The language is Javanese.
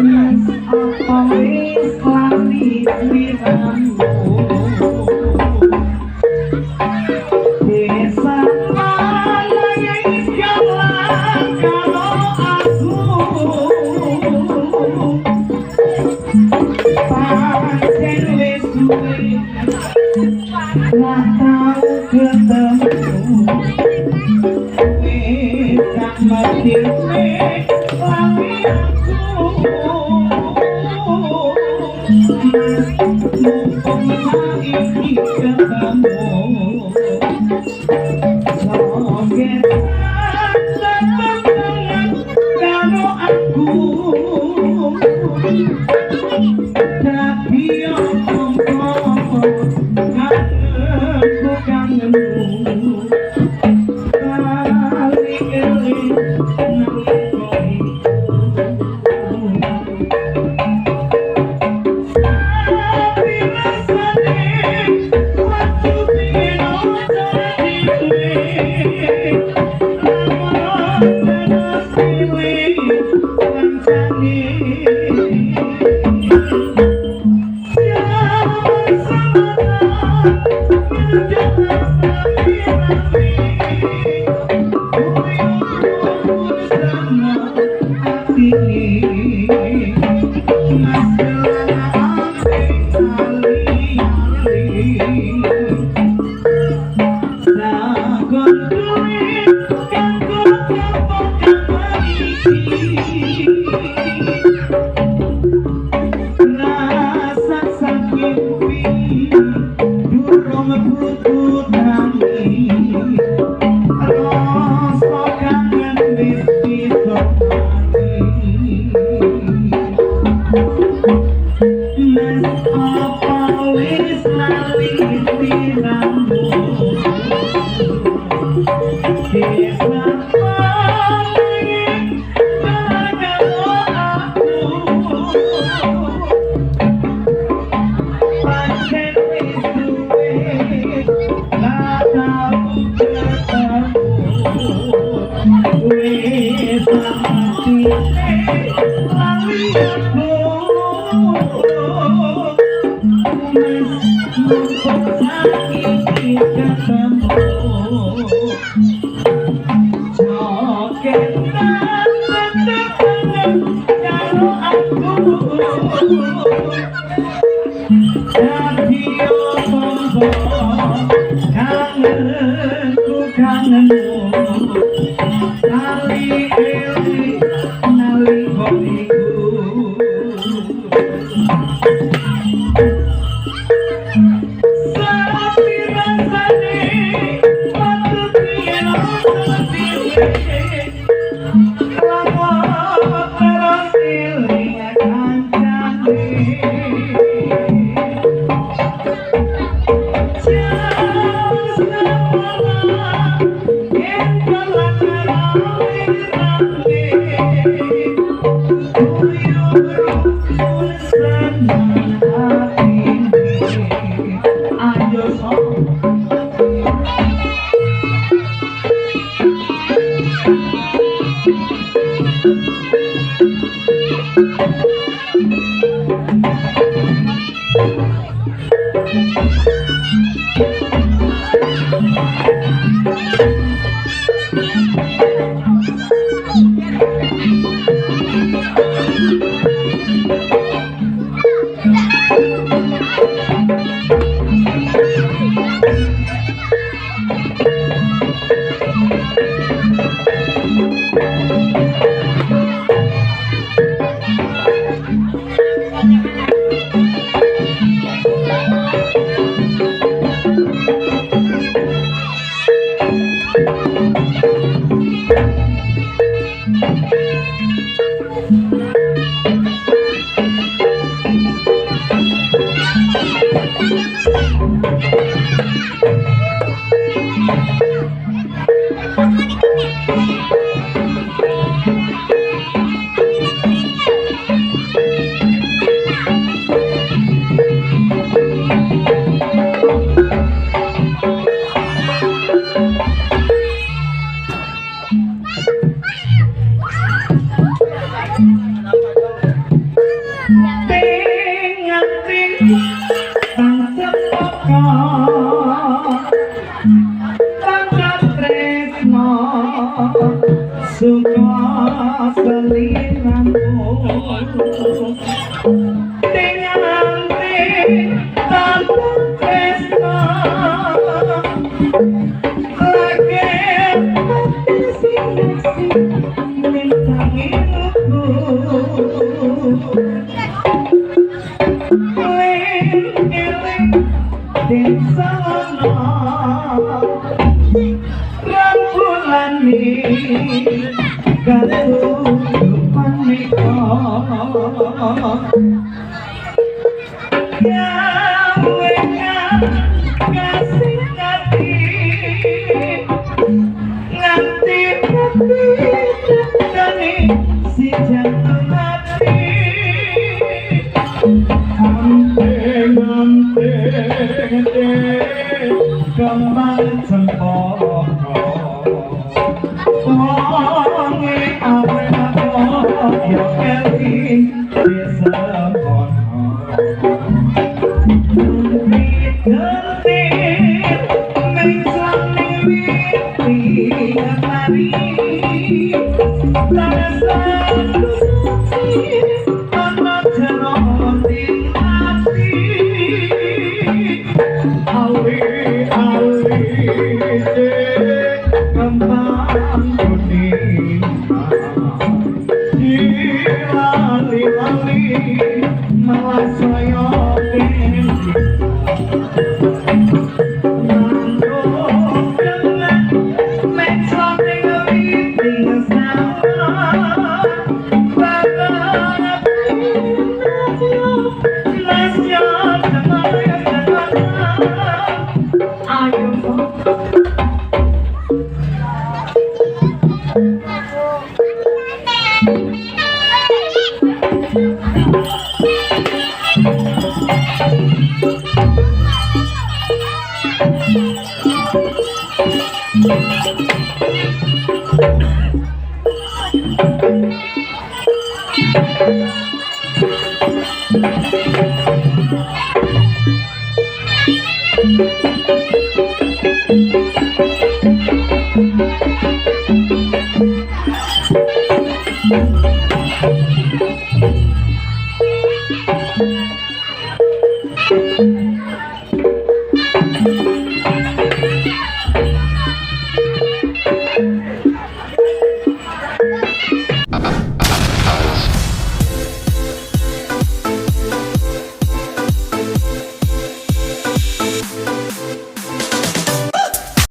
Mas apa wis lali sliramu? Desa nangis galang karo aku. Pancen wis suwe ra tau ketemu. Wis sak mestine lali aku. Mas mumpung saiki ketemu. Joget tetepan karo aku. Dadi apa kangenku kangenmu. Kali eling nalika iku. Tapi rasane waktu biyen dhewe. Lamun terus eling kancane. Jaman semana rame-rame. Uyut seneng atine. Mas gelang ali-ali. Sagon duwe kanggo tampa kabar iki. Rasa sakit durung butuh tangi. Rasa kangen wis bisa mati. Mas apa wis lali sliramu? Desa nangis karo aku. Pancen wis suwe ra tau ketemu. Wis sak mestine lali aku. Mas mumpung saiki ketemu. Joget tetepan karo aku. Dadi apa kangenku kangenmu. Kali eling nalika iku. Sapi rasane waktu biyen dhewe. Lamun terus eling kancane. Jaman semana yen jalan rame-rame. Uyut rukun seneng atine. Ayo sok. Suka seliramu dengan tanpa tresno lagi pati sing nintangiku eling desa rambulane katutupan niko gawe kasih nganti nganti mati tandane si jantung mati anting anting kembang cempaka wonge awet yo eling desa kono gentir mengsane witi nari tansah suci ana jero ati ali ali kembang kuning.